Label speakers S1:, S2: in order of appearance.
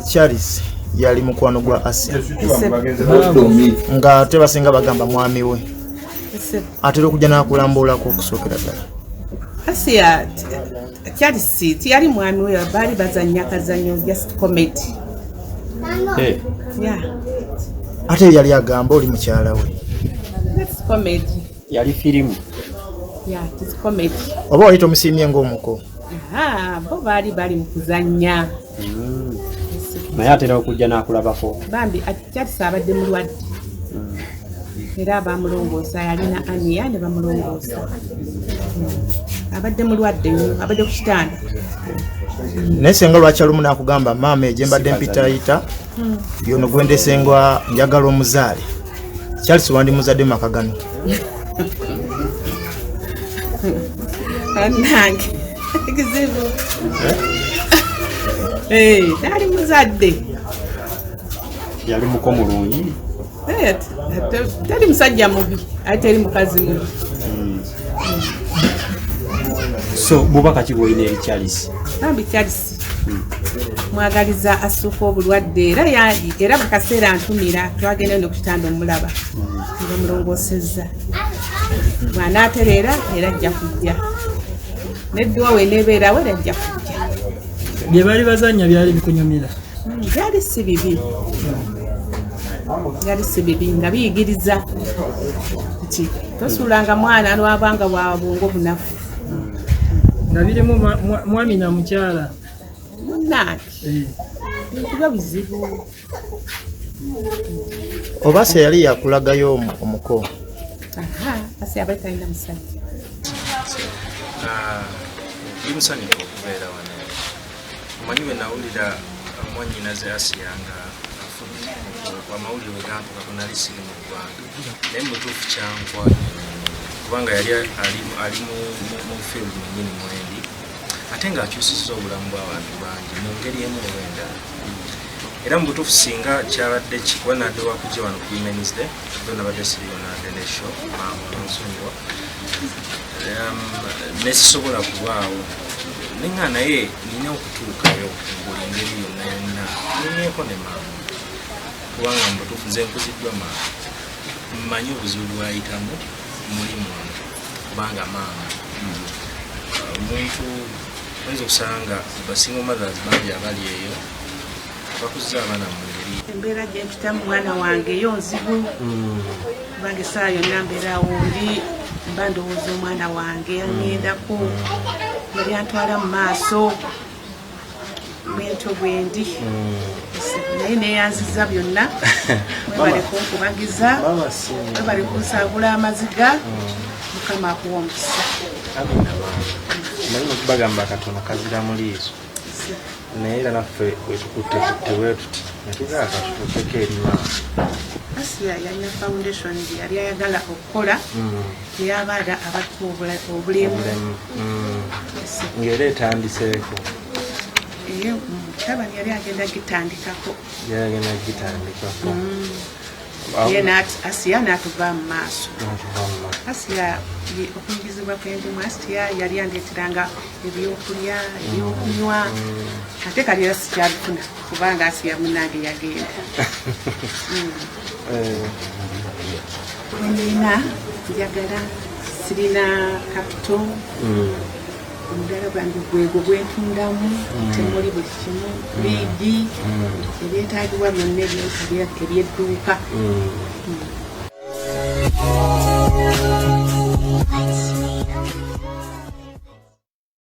S1: Charles yali mukwano gwa Asia nga ate basinga bagamba mwami we atera okujja n'akulambuulako okusookera ddala.
S2: Asia Charles tiyali mwami we, baali bazannya kazannyo, just comedy.
S3: Hey.
S2: Yeah.
S1: Ate yali agamba oli mukyala we.
S2: That's comedy.
S3: Yali firimu.
S2: Yeah, it's comedy.
S1: Oba wali tomusiimye ng'omuko?
S2: Aha, bo baali bali mu kuzannya.
S3: Naye atera okujja n'akulabako.
S2: Bambi Charles abadde mulwadde. Era bamulongoosa, yalina aniya ne bamulongoosa. Abadde mulwadde nnyo, abadde ku kitanda.
S1: Naye senga lwaki alumu n'akugamba maama egye mbadde mpitayita yono gwendesengwa njagala omuzaale Charles wandi muzadde mu maka gano?
S2: Bannange, ekizibu naali muzadde.
S3: Yali muko mulungi.
S2: Teri musajja mubi ate teri mukazi mubi.
S3: So bubaka ki bwolina eri Charles?
S2: Bambi Charles mwagaliza asuuka obulwadde, era era buli kaseera ntumira twagenda no ku kitanda omulaba ne bamulongoosezza. Bw'anaatereera era ajja kujja, nedduwa we neebeerawo era ajja kujja.
S4: Bye baali bazannya byali bikunyumira?
S2: Byali si bibi, byali si bibi, nga biyigiriza nti tosuulanga mwana lwabanga wa bwongo bunafu.
S4: Nga birimu mwami na mukyala.
S2: Munnange, bintu byo bizibu.
S1: Oba se yali yakulagayo omuko?
S2: Aha, Asiya abadde talina musajja.
S5: Ndi musanyufu okubeera wano. Omanyi bwe nawulira mwannyinaze Asiya nga afudde, amawulire bwe gantuukako nali siri mu ggwanga, naye mu butuufu kyankwata kubanga yali ali mu field mwennyini mwendi, ate ng'akyusizza obulamu bw'abantu bangi mu ngeri emu oba endala. Era mu butuufu singa kyabadde kuba nadde wakujja wano ku Women's Day, so nabadde siriyo, nadde ne show maama onsonyiwa, nesisobola kubaawo nenga, naye nina okutuukayo mu buli ngeri yonna yonna nyumyeko ne maama, kubanga mu butuufu nze nkuziddwa maama, mmanyi obuzibu bwayitamu mulimu wano, kubanga maama omuntu oyinza okusanga ba single mothers bangi abali eyo bakuzza abaana mu ngeri.
S2: Embeera gye mpitamu mwana wange yo nzibu, kubanga essaawa yonna mbeerawo ndi mba ndowooza omwana wange aŋŋendako yali antwala mu maaso bwentyo bwendi, naye neyanziza byonna. Mwebale kunkubagiza, mwebale kunsangula amaziga. Mukama akuwa omukisa.
S5: Amina maama. Omanyi bagamba katono kazira mu liiso, naye era naffe wetukutte kutte bwe tuti netugala katutuukeko eri maama.
S2: Asiya yalina foundation gye yali ayagala okukola ey'abaana abaliko obulemu.
S5: Obulemu. Ng'era etandiseeko?
S2: Eyo mutabani yali agenda gitandikako.
S5: Yagenda gitandikako.
S2: Ye Asiya n'atuva mu maaso.
S5: N'atuva mu maaso.
S2: Asiya okuyigizibwa kwendimu, Asiya yali andeeteranga ebyokulya, ebyokunywa, ate kali era sikyabifuna kubanga Asiya munange yagenda. Nina njagala sirina capital. Omudala gwange gwegwo gwentundamu, temuli buli kimu, fridge, ebyetaagibwa byonna ebyedduuka.